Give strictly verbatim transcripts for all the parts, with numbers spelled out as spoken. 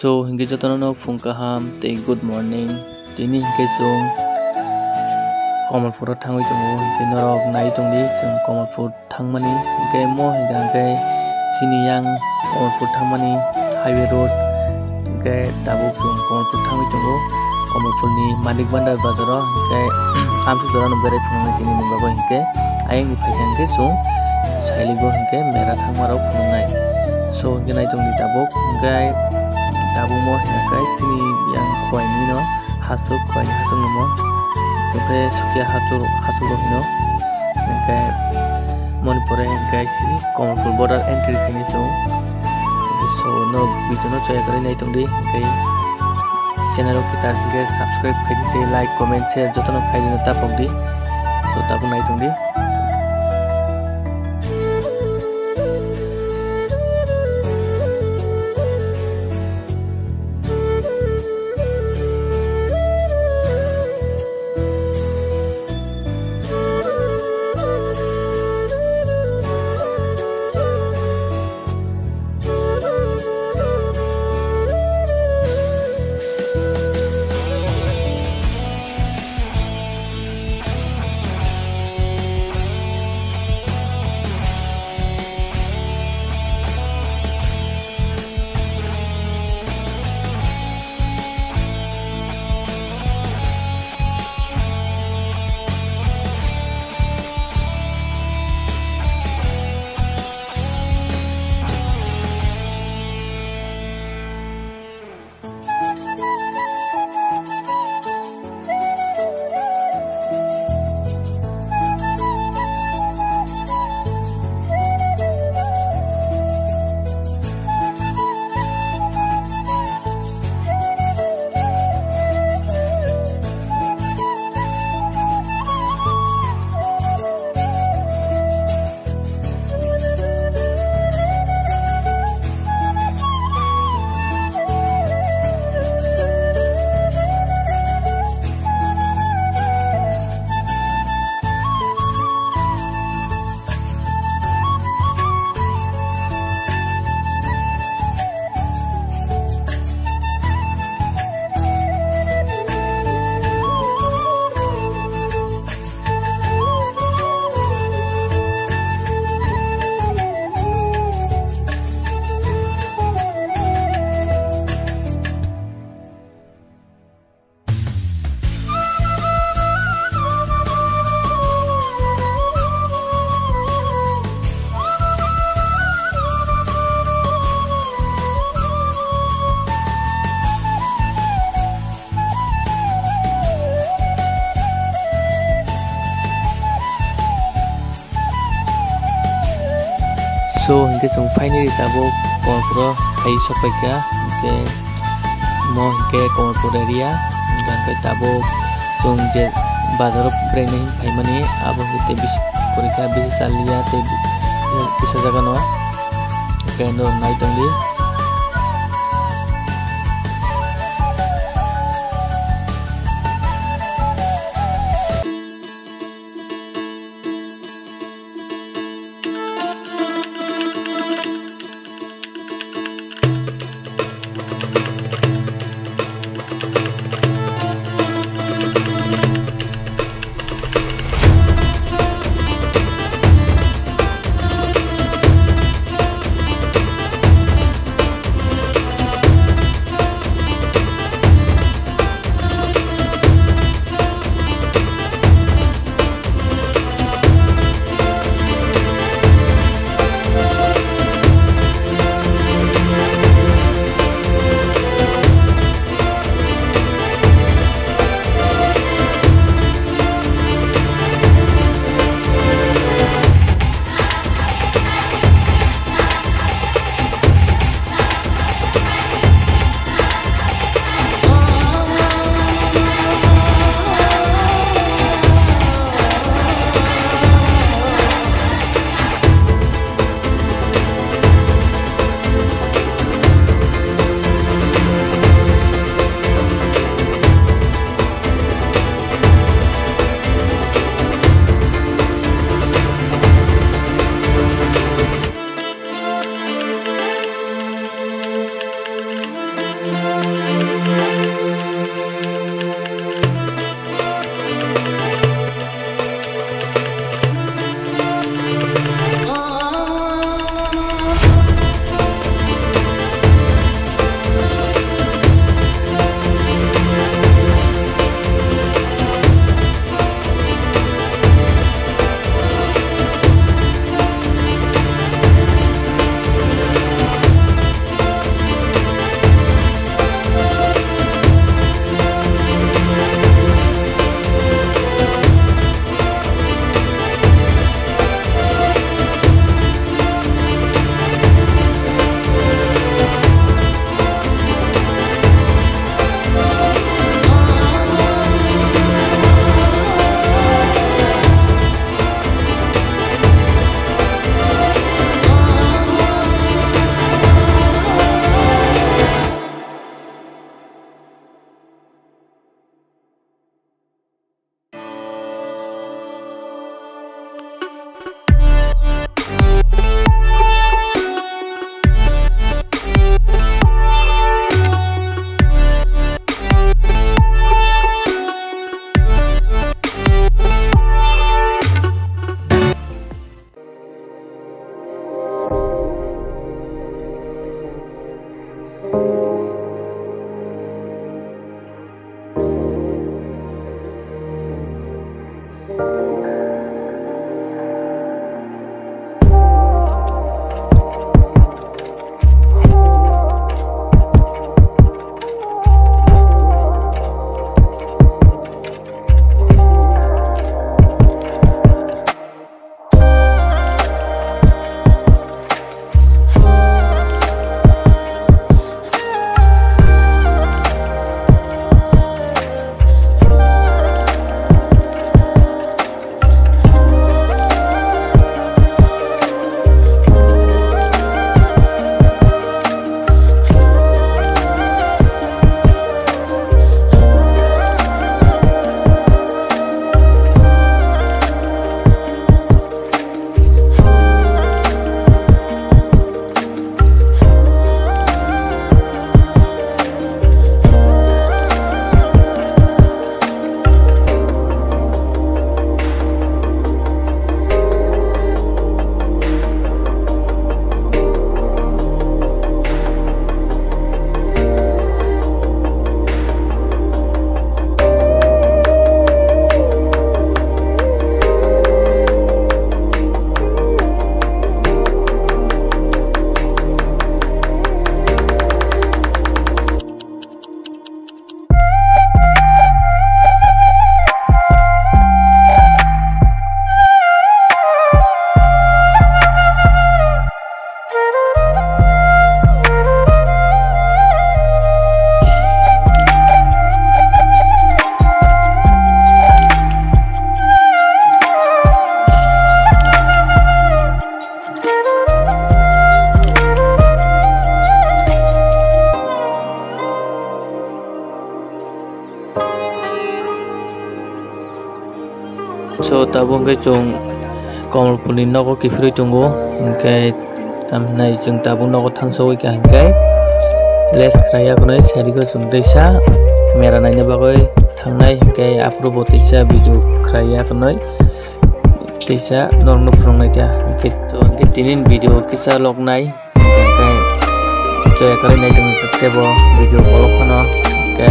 So, hinkhe jotono no phung kaham tei good morning. Tini hinkhe chwng Kamalpuro thangwi tongo, hinkhe norok nai tongdi chwng Kamalpur thangmani, hinkhe mo hinkha hinkhe chini yang Kamalpur thangmani highway road, hinkhe tabuk chwng Kamalpur thangwi tongo. Kamalpurni Manik Bhandar bazaro, hinkhe amsuk jorano berai phunuknai tini ni bagwi, hinkhe ayangni phaikha hinkhe chwng Sailigo hinkhe mera thangmarok phunuknai. So, hinkhe nai tongdi tabuk, hinkhe tabuk mo hinkhe chini yang Khowai ni no hasuk, Khowai ni hasuk no mo, hinkhe Sukia hasuk, hasuk rok hino. Hinkhe moni pore hinkhe si Kamalpur border entry khaini chwng. So, no video no choya kwrwi nai tongdi, hinkhe channel o kitar hinkhe subscribe khaidi tei like, comment, share jotono khaidi no tapokdi. So, tabuk nai tongdi. So, hinkhe chwng finally tabuk Kamalpuro hai sokphaikha, hinkhe mo hinkhe Kamalpur area, hinkhe tabuk chwng je bazaro beraina hin phaimani, abo hinkhe tei bisi kwrwikha, bisi chaliya tei bisa jagano, hinkhe norok nai tongdi. Tabuk hwnkhe chwng Kamalpurni nogo kiphilwi tongo, hwnkhe tamo hinai chwng tabuk nogo thangsawi kha hwnkhe les khlaiya khwnwi side o chwng teisa mera naina bagwi thangnai, hwnkhe aphuru bo teisa video khlaiya khwnwi teisa norokno phwrwngnaikha, hwnkhe to hwnkhe tini video kisa lognai. Hwnkhe joya kwrwi nai tongwi tebo video kolok phano, hwnkhe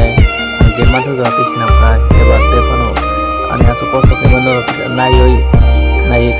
je mansuk jaga tei sinam kha eba tei phano ani aswk kosto khaima norok kisa naiwi naiwi